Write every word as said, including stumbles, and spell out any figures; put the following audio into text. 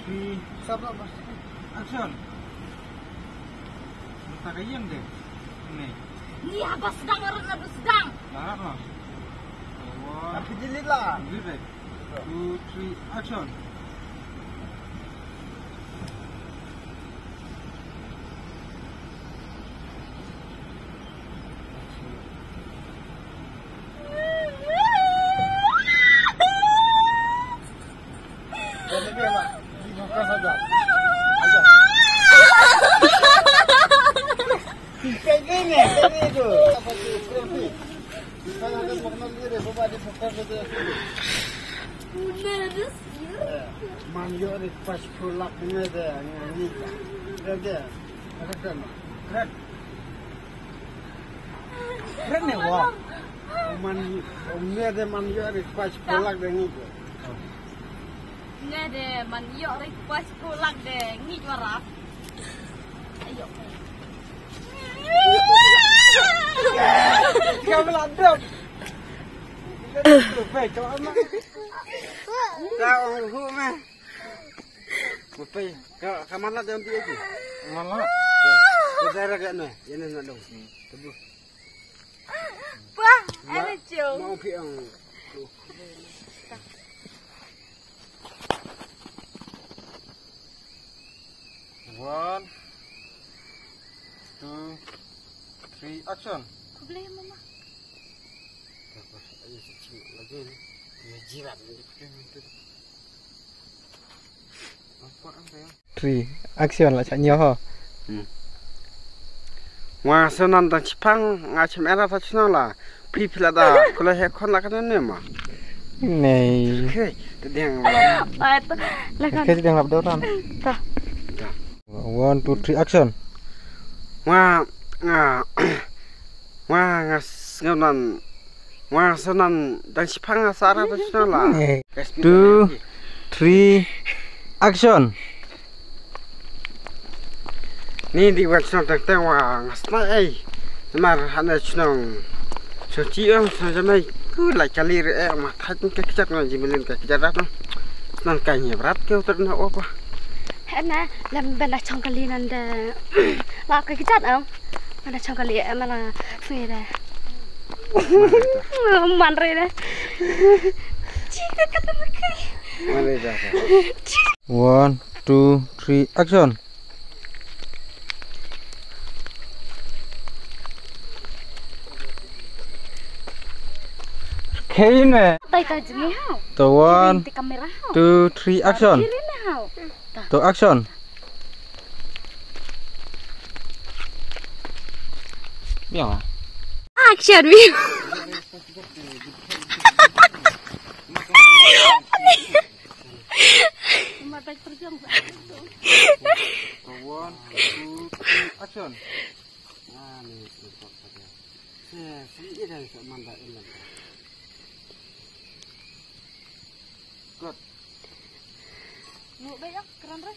Three. Stop, stop, stop. Action. Mata ka ïeng de. Ni. Ni ha ba sdang, orang ha ba sdang. Larat lah. One. Tapi delete lah. Delete, eh. Two, three, action. Man ïoh request pulak ne de ngi. Kren de. Kren. Kren ne wa. Man ne de man ïoh request pulak de ngi. Ne de man ïoh request pulak de ngi wa rap. Ayo. Ka mla dep. Ka ong hu me. Ka, ka mala de ambi aji. Mala. Ka dara ga ne, ya ne na dong. Tebu. Wah, ada cium. Mau pi ang. One, two, three, action. Kau boleh, Mama. Lagi ni. Dia jiran ni. Three, action, lah cak nyoh. Nga sonan dang chipang, nga chim era ta chuna la. Pi pila da, kula he kon la kan ne ma. Nei. Oke, tedeng la. Ai tu, la kan. Oke, tedeng lap doran. Ta. One, two, three, action. Nga, nga, nga, nga, s-, nga nan, nga sonan dang chipang nga sara ta chuna la. Two, three, action. Ni di wan shnong teng teng wa nga sna ei. Namar hana shnong. Shnong chi ong shnong jamai. Ku la kali re eh ma thaj ka kjat nga ji melin ka kjat rat. Snan ka ni brat ke utar na opa. Hena lem benda chong kali nan de. La ka kjat ong. Benda chong kali eh mana sui de. Man re de. Chi ka kata na kai. Man re de. One, two, three, action. Kain me. Tai tai jini hao. To one, ti kamera hao. Two, three, action. Kiri ne hao. To action. Ya. Action view. One, two, three, action. Good. Ngu bek ya, keren re.